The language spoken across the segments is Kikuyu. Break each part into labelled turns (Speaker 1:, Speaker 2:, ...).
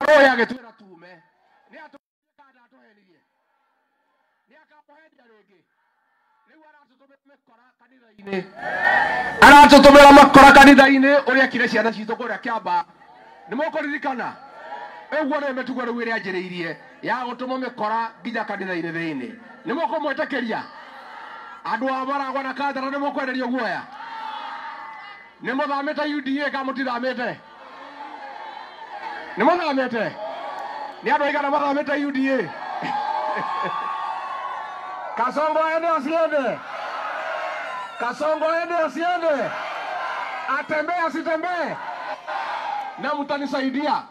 Speaker 1: Rũĩ agĩtwĩra tume nĩ atũhenirie, nĩ akamũhenia rĩngĩ. Rĩu aratũtũmĩra mĩkora kanitha-inĩ, aratũtũmĩra makora kanitha-inĩ ũrĩa ekire ciana citũ kũrĩa Kĩamba. Nĩ mũkũririkana ũguo nĩyo mĩtugo rĩu ĩrĩa anjĩrĩirie ya gũtũma mĩkora nginya kanitha-inĩ thĩinĩ. Nĩ mũkũmwĩtĩkĩria andũ a Maragwa na Kandara? Nĩ mũkwenderio guoya? Nĩ mũthamĩte UDA kana mũtithamĩte? Nĩ mũthamĩte? Nĩ andũ aigana mathamĩte UDA? Kasongo aende asiende? Kasongo aende asiende? Atembee asitembee? Na mtanisaidia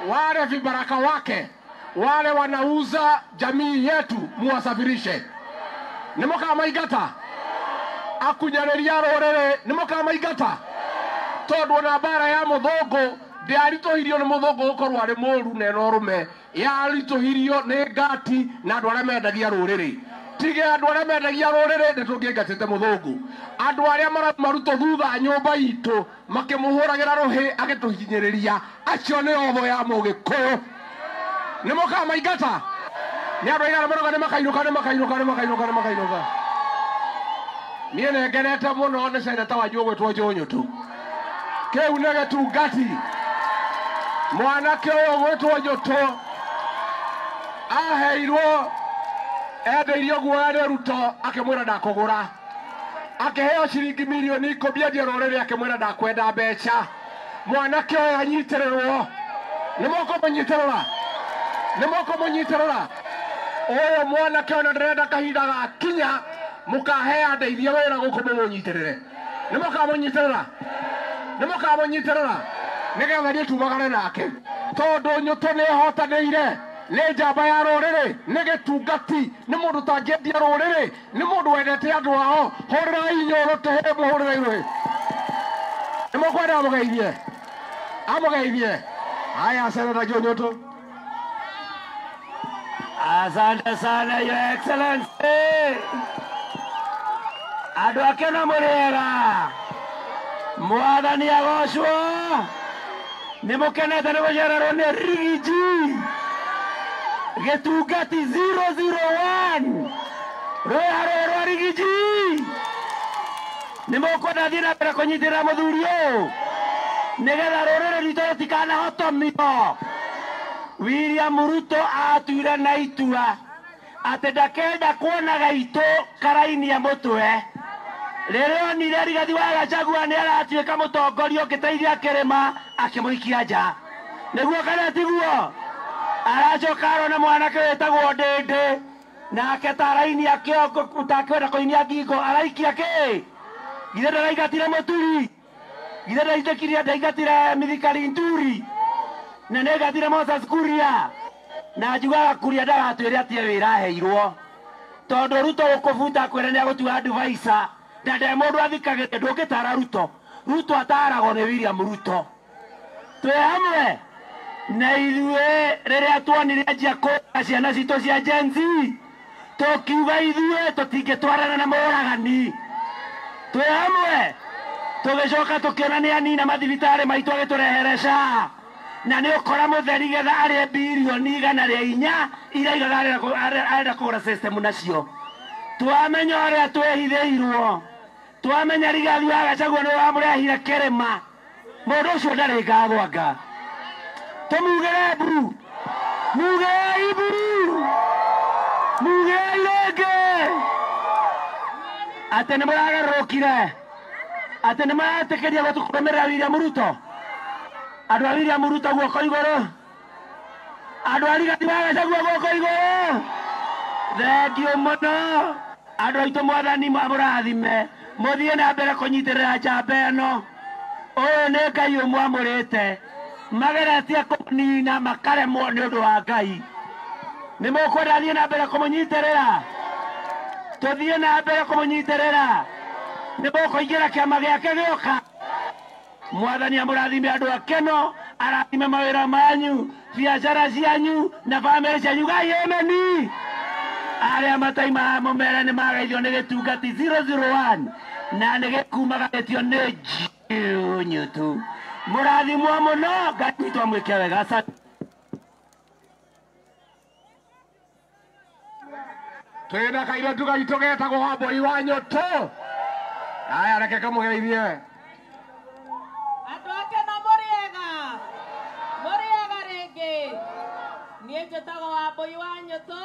Speaker 1: wale vibaraka wake wale wanauza jamii yetu, muwasafirishe. Nĩ mũkamaingata? Akunyanĩria rũrĩrĩ nĩ mũkamaingata, tondũ ona mbara ya mũthũngũ ndĩaritũhirio nĩ mũthũngũ gũkorwo arĩ mũru na ena ũrũme, yaritũhirio nĩ ngati na andũ arĩa mendagia rũrĩrĩ. Tige andũ arĩa mendagia rũrĩrĩ, nĩ tũngĩingatĩte mũthũngũ. Andũ arĩa marauma Ruto thutha nyũmba itũ makĩmũhũragĩra rũhĩ agĩtũhinyĩrĩria, acio nĩ otho ya mũgĩkũyũ. Nĩ mũkamaingata? Nĩ andũ aigana marauga nĩ makainũka? Nĩ makainũka? Nĩ makainũka? Nĩ makainũka? Niĩ nĩ ngenete mũno nĩ seneta wanyu ũgwĩtwo Njũnyũtũ. Kĩu nĩ gĩtungati. Mwanake ũyũ ũgwĩtwo Njũtũ aheirwo, endeirio guoya nĩ Ruto, akĩmwĩra ndakũgũra. Akĩheo ciringi mirioni 10 endie rũrĩrĩ, akĩmwĩra ndakwenda mbeca. Mwanake ũyũ anyitĩrĩrwo. Nĩ mũkũmũnyitĩrĩra? Nĩ mũkũmũnyitĩrĩra ũyũ mwanake? Ona ndĩrenda kahinda gakinya mũkahea ndeithia wĩra gũkũ, mũmũnyitĩrĩre. Nĩ mũkamũnyitĩrĩra? Nĩ mũkamũnyitĩrĩra nĩgetha niĩ tumagare nake, tondũ Nyũtũ nĩ ĩhotanĩire, nĩ njamba ya rũrĩrĩ, nĩ gĩtungati, nĩ mũndũ ũtangĩendia rũrĩrĩ, nĩ mũndũ wendete andũ ao. Hũrĩrai Nyũrũ tũhĩ, mũhũrĩrai rũhĩ. Nĩ mũkwenda amũgeithie? Amũgeithie. Haya, Seneta Nyũtũ.
Speaker 2: Asante sana, Your Excellency. Andũ akena mũrĩega, Mwathani agocwo. Nĩ mũkenete nĩ gũcererwo nĩ Rigiji gĩtungati 001 rũya rũĩ rwa Rigiji? Nĩ mũkwenda thiĩ na mbere kũnyitĩrĩra mũthuri ũyũ nĩgetha rũrĩrĩ rwitũ rũtikanahotomio? William Ruto atuire na itua atĩ ndakenda kuona gaitũ karainia mũtwe. Rĩrĩa onire Rigathi wa Gachagua nĩ aratuĩka mũtongoria ũngĩteithia kĩrĩma, akĩmũikia nja. Nĩguo kana tiguo? Aracoka arona mwanake wĩtagwo Ndĩndĩ, nake ta arainia kĩongo, takĩenda kũinia ngingo, araikia kĩ. Githĩ ndaraingatire Mũturi? Githĩ ndaingatire, ndaingatire Mithikari Nturi? Na nĩ Moses Kuria. Na njugaga Kuria ndagatwĩre atĩ wĩra aheirwo, tondũ Ruto gũkũbuta akwĩre nĩ agũtua advisor, na nde mũndũ athikagĩrĩria. Ndũngĩtara Ruto. Ruto ataragwo nĩ William Ruto. Twĩ hamwe na ithuĩ. Rĩrĩa tuonire anjia kũra ciana citũ cia Gen Z, tũkiuga ithuĩ tũtingĩtwarana na mũragani. Twĩ hamwe. Tũgĩcoka tũkĩona nĩ anina mathibitarĩ maitũ, agĩtũrehere SHA, na nĩ ũkora mũtheri getha arĩe birioni 104 iria aigaga arenda kũgũra system nacio. Twamenya ũrĩa twehithĩirwo, twamenya Rigathi wa Gachagua nĩ wamũrehire kĩrĩma. Mũndũ ũcio ndarĩ ngatho, anga tũmugĩre mbu. Mugei mbu, mugei rĩngĩ atĩ nĩ mũragarũrũkire, atĩ nĩ mũretĩkĩria gũtũkũrũmĩrĩra William Ruto. Andũ a William Ruto guoko igũrũ, andũ a Rigathi wa Gachagua guoko igũrũ. Thengiũ mũno, andũ aitũ. Mwathani amũrathime, mũthiĩ na mbere kũnyitĩrĩra njamba ĩno. Ũyũ nĩ Ngai ũmwamũrĩte. Mageretie kũmũnina makaremwo, nĩ ũndũ wa Ngai. Nĩ mũkwenda thiĩ na mbere kũmũnyitĩrĩra? Tũthiĩ na mbere kũmũnyitĩrĩra? Nĩ mũkũingĩra kĩama gĩake gĩoka? Mwathani amũrathime, andũ akeno, arathime mawĩra manyu, biacara cianyu na bamĩrĩ cianyu. Ngai ameni. Arĩa mataimaga mũmere nĩ magaithio nĩ gĩtungati 001 na nĩ gĩkumaganĩtio nĩ Nyutu. Mũrathimwo mũno. Ngai witũ amwĩke wega. Asante.
Speaker 1: Twina kairĩtu gaitũ getagwo Wambũi wa Nyũtũ. Aya, reke kamũgeithie.
Speaker 3: Andũ ake no mũrĩega, mũrĩega rĩngĩ. Niĩ njĩtagwo Wambũi wa Nyũtũ,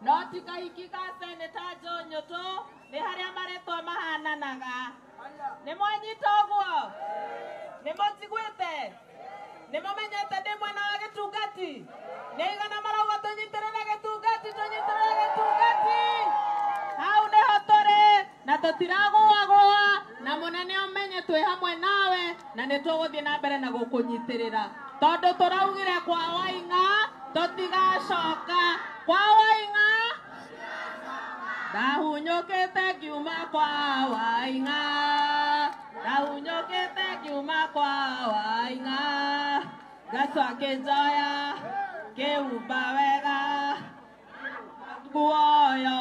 Speaker 3: no ti kahiki ka Seneta Joe Nyũtũ, nĩ harĩa marĩtwa mahananaga. Nĩ mwanyita ũguo? Nĩ mũnjiguĩte? Nĩ mũmenyete ndĩ mwena wa gĩtungati? Nĩ aigana marauga tũnyitĩrĩre gĩtungati, tũnyitĩrĩre gĩtungati? Hau nĩho tũrĩ na tũtiragũagũa, na mũnene ũmenye twĩ hamwe nawe na nĩ tũgũthiĩ na mbere na gũkũnyitĩrĩra, tondũ tũraugire kwa Waing'a tũtigacoka. Kwa Waing'a ndahunyũkĩte ngiuma kwa Waing'a, ndahunyũkĩte ngiuma kwa Waing'a, ngacwa kĩnjoya kĩhumba wega, nguo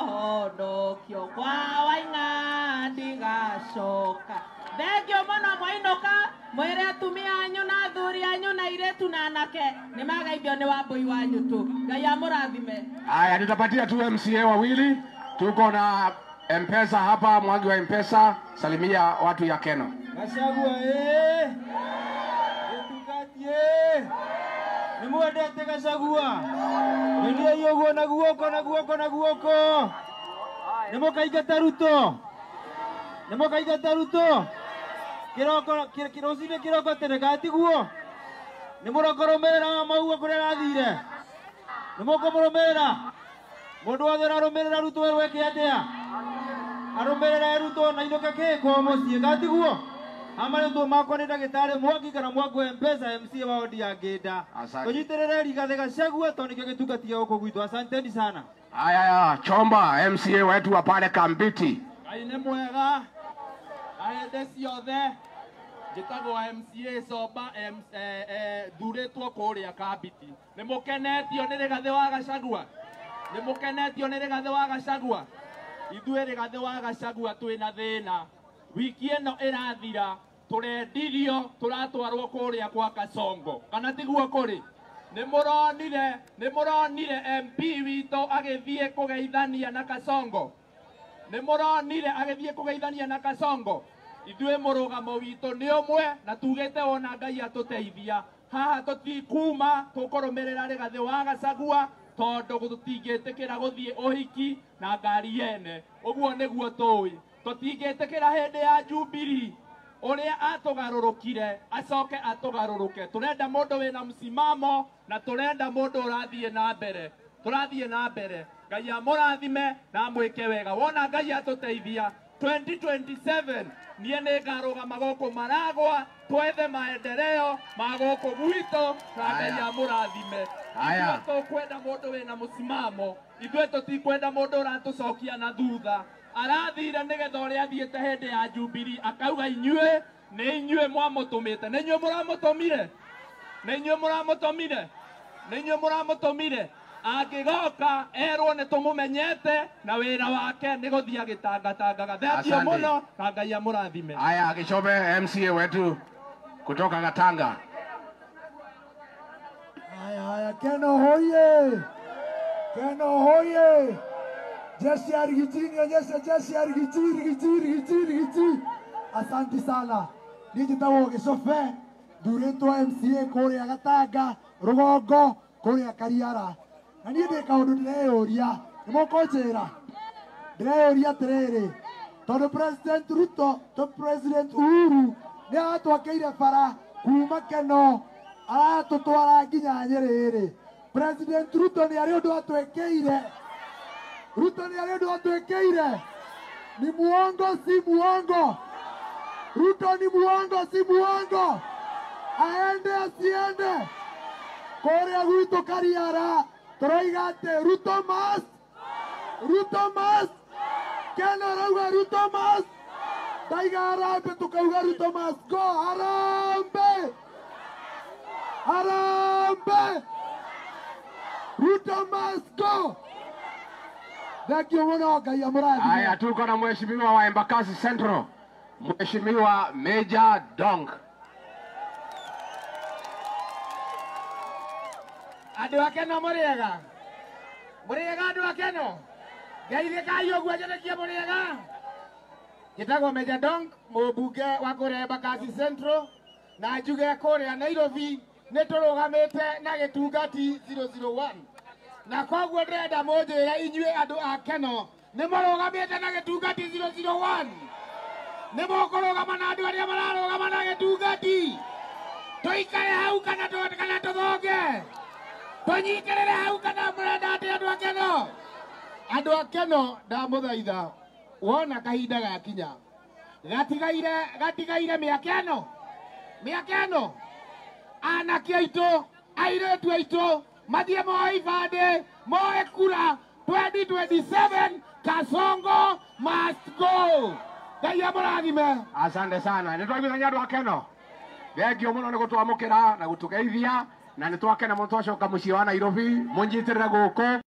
Speaker 3: honokio kwa Waing'a ndigacoka. Thengio mũno mwainũka, mwĩre atumia anyu na athuri anyu na airĩtu na anake nĩ magaithio nĩ Wambũi wa Nyũtũ. Ngai amũrathime.
Speaker 1: Aya, tutapatia tu MCA wawili. Tuko na M-Pesa hapa, Mwangi wa M-Pesa, salimia watu ya Keno.
Speaker 4: Gachagua Gĩtungati nĩ mwendete Gachagua. Nyonia ũguo na guoko na guoko na guoko. Nĩ mũkaingata Ruto. Nĩ mũkaingata Ruto. Kĩroko rũcinĩ kĩroko tene gatiguo. Nĩ mũrokũrũmĩrĩra wa maua kũrĩa arathire. Nĩ mũkũmũrũmĩrĩra. Mũndũ wothe ũrarũmĩrĩra Ruto erwo eke atĩa? Arũmĩrĩre Ruto na inũke kĩ kwao mũciĩ gatiguo. Amarĩtwo makwa nĩ ndagĩtarĩ Mwangi kana Mwangi wa M-Pesa MCA wa wodi ya Ngĩnda. Tũnyitĩrĩre Rigathĩ Gachagua tondũ nĩkĩo gĩtungati gĩa gũkũ gwitũ. Asanteni sana.
Speaker 1: Aya, Chomba MCA wetu wa pale Kambiti.
Speaker 5: Ngai nĩ mwega na hĩndĩ ciothe. Njĩtagwo MCA Somba, thurĩtwo kũrĩa Kambiti. Nĩ mũkenetio nĩ Rigathĩ wa Gachagua? Nĩ mũkenetio nĩ Rigathĩ wa Gachagua? Ithuĩ Rigathĩ wa Gachagua twĩna thĩna. Wiki ĩno ĩrathira tũrendirio tũratwarwo kũrĩa kwa Kasongo, kana tiguo kũrĩ? Nĩ mũronire MP witũ agĩthiĩ kũgeithania na Kasongo? Nĩ mũronire agĩthiĩ kũgeithania na Kasongo? Ithuĩ mũrũgamo witũ nĩ ũmwe na tugĩte wona Ngai atũteithia. Haha tũtikuma, tũkũrũmĩrĩra Rigathĩ wa Gachagua tondũ tũtingĩtĩkĩra gũthiĩ ũhiki na ngari yene. Ũguo nĩguo tũĩ. Tũtingĩtĩkĩra hĩndĩ ya Jubilee ũrĩa atũgarũrũkire acoke atũgarũrũke. Tũrenda mũndũ wĩna msimamo na tũrenda mũndũ ũrathiĩ na mbere. Tũrathiĩ na mbere. Ngai amũrathime na amwĩke wega. Wona Ngai atũteithia 2027 niĩ nĩngarũgama gũkũ Maragwa twethe maendeleo ma gũkũ gwitũ na Ngai amũrathime. Ithuĩ tũkwenda mũndũ wĩna mũsimamo. Ithuĩ tũtikwenda mũndũ ũratũcokia na thutha. Arathire nĩgetha ũrĩa athiĩte hĩndĩ ya Jubilee akauga inyuĩ nĩ inyuĩ mwamũtũmĩte. Nĩ inyuĩ mũramũtũmire? Nĩ inyuĩ mũramũtũmire? Nĩ inyuĩ mũramũtũmire? Angĩgoka erwo nĩ tũmũmenyete na wĩra wake nĩ gũthiĩ agĩtangatangaga. Thengiũ mũno na Ngai amũrathime.
Speaker 1: Aya, Gĩchobe MCA wetu kutoka Gatanga.
Speaker 6: Aya, aya, Keno hoye. Keno hoye. Jeshi ya Rigiji, nionyeshe jeshi ya Rigiji, Rigiji, Rigiji, Rigiji. Asante sana. Niĩ njĩtagwo Gĩcobe, ndurĩtwo MCA kũrĩa Gatanga, Rũgongo, kũrĩa Kariara. Na niĩ ndĩ kaũndũ ndĩreyũria, nĩ mũkũnjĩra? Ndĩreyũria atĩrĩrĩ, tondũ President Ruto, to President Uhuru nĩ aratwakĩire bara kuma Keno aratũtwara nginya Nyĩrĩ-rĩ. President Ruto nĩ arĩ ũndũ atwĩkĩire. Ruto nĩ arĩ ũndũ atwĩkĩire. Ni muongo si muongo? Ruto ni muongo si muongo? Aende asiende? Kũrĩa gwitũ Kariara tũroiga atĩ Ruto must, Ruto must. Keno arauga Ruto must. Taiga harambee tukauga Ruto must go. Harambee, harambee. Ruto must go. Thank you mũno, Ngai amũrathime.
Speaker 1: Haya, tuko na mheshimiwa wa Embakasi Central, Mheshimiwa Major Dong.
Speaker 7: Andũ a Keno mũrĩega? Mũrĩega andũ a Keno?
Speaker 1: Ngeithĩkai ũguo njĩtĩkie mũrĩega. Njĩtagwo Meja Donk, mũmbunge wa kũrĩa Embakasi Central, na njuge kũrĩa Nairobi nĩ tũrũgamĩte na gĩtungati 001. Na koguo ndĩrenda mũnjĩre inyuĩ andũ a Keno nĩ mũrũgamĩte na gĩtungati 001. Nĩ mũkũrũgama na andũ arĩa mararũgama na gĩtungati. Tũikare hau kana kana tũthonge. Tũnyitĩrĩre hau kana mũrenda atĩ andũ a Keno. Andũ a Keno ndamũthaitha wona kahinda gakinya gatigaire gatigaire mĩaka ĩno mĩaka ĩno anake aitũ airĩtu aitũ mathiĩ moe ibandĩ moe kura 2027 Kasongo must go. Ngai amũrathime.
Speaker 7: Asante sana. Nĩ twaiguithania andũ a Keno. Thengio mũno nĩ gũtwamũkĩra na gũtũgeithia na nĩ twakena mũno twacoka mũciĩ wa Nairobi mũnyitĩrĩre gũkũ.